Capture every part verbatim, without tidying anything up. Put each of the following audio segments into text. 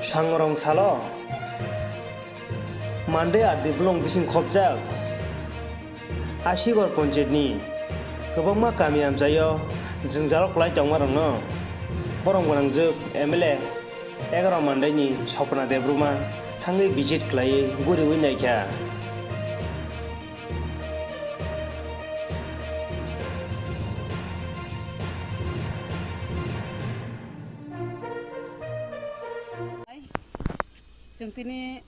Sangrong salo Mandai R D block bising khopjak Asigor ponchayat ni kwbangma kami amchaio jwngjalo kwlai tongma rokno borok gwnangjwk M L A egaro Mandai ni Sopna Debbarma thangwi visit khlaiwi guriwi naikha. Chwng tini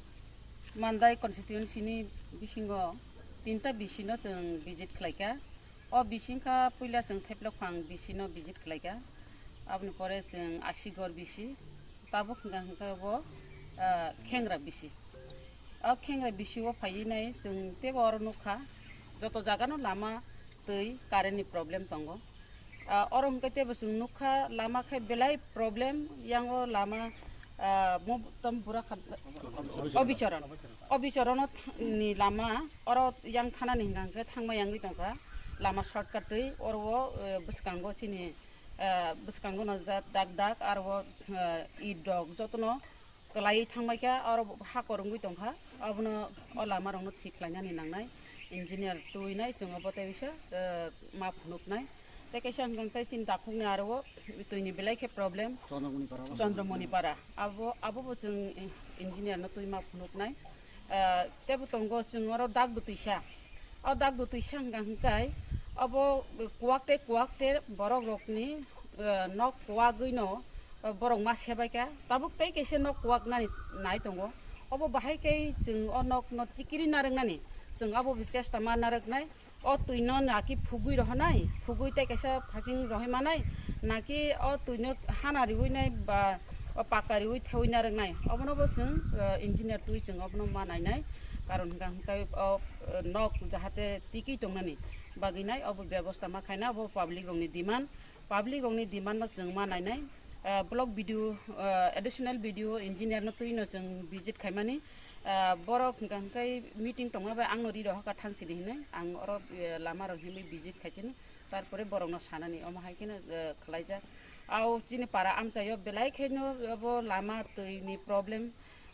Mandai constituency ni bisingo tinta B C no chwng visit khlaikha. O B C wngkha puila chwng Thaiplaphang B C no visit khlaikha. Aboni pore chwng Asigor B C, tabuk hwnkha hwnkhe bo, ah, Khengra B C. O Khengra B C o phaiwi nai chwng teibo oro nukha, joto jagano lama, twi, current ni problem tongo. Ah, oro hwnkhe teibo chwng nukha, lama khe belai problem, yango lama, ah, mo-, tam bura kha-, Obichoron. Obichoron ni lama, oro yang thanani hwnkha hwnkhe thangma yangwi tongkha, lama shortcut twi, oro o, eh, bwskango chini, eh, bwskango no jat dak dak, aro o, eh, it rok jotono kwlaiwi thangbaikha, oro hakor wngwi tongkha, abono o lamarokno thik khlainani nangnai, engineer twi nai chwng obo tei bisa, eh, ma phunuknai. Tei kaisa hwnkha hwnkhe chini takhukni aro o twini belai khe problem, Chandramoni Para. Chandramoni Para. Abo, abobo chwng engineer no twi ma phunuknai. Eh, teibo tongo chwng oro dak bwtwisa. O dak bwtwisa hwnkha hwnkhe obo kuwak tei kuwak tei borok rokni, eh, nok kuwagwi no, eh, borok ma sebaikha. Tabuk tei kaisa nok kuwak nani nai tongo. Obo bahai khe chwng o nok no tikiri narwknani. Chwng abobo chesta ma narwknai. O twi no naki phugwi rohonai, phugwi tei kaisa phasing rohoi manai, naki o twi no hana riwi nai ba o paka riwi thewi narwknai. Obono bo chwng, eh, engineer twi chwng obono ma nainai. Karon hwnkha hwnkhe o, eh, nok jahate tikwi tongnani bagwi nai obo bebosta ma khaina, obo public rokni demand. Public rokni demand no chwng ma nainai. Ah, block B D O, ah, additional B D O engineer no twi no chwng visit khaimani. Ah, borok hwnkha hwnkhe meeting tongma bai angno ri rohorkha thangsidi hinwi. Ang oro, eh, lama rok himwi visit khaisini. Tarpore borokno sanani omo hai kheno, eh, khlaijak. Au chini para amchaio belai kheno obo lama twi ni problem.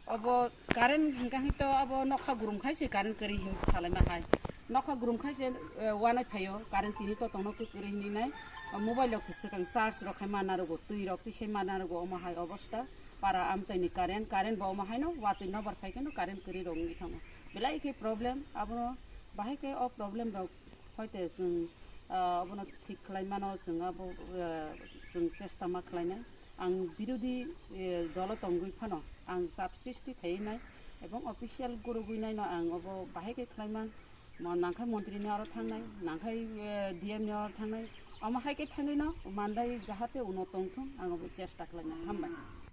Obo current hwnkha hwnkhe to abo nokha gurum khai se current kwrwi hin salaima hai. Nokha gurum khai se, eh, wanai phaio current tini to tongno kwrwi hinwi nai. Mobile rok se swkang charge rok khai ma narogo, twi rok tisai ma narogo, omo hai obosta para amchaini current, current bo omo haino watwi nobar phai kheno current kwrwi rok wngwi thango. Belai khe problem, abono bahai khe o problem rok hoite chwng, ah, obono thik khlai mano chwng abo, ah, chwng chesta ma khlainai. Ang birodhi, eh, dolo tongwi phano ang chap srishti khaiwi nai ebong official gurugwi naino ang obo bahai khe khlaima. Mo nangkhai montri ni oro thangnai, nangkhai, eh, D M ni oro thangnai. Omo hai khe thangwi no Mandai jahate uno tongthung ang obo chesta khlainai. Hambai.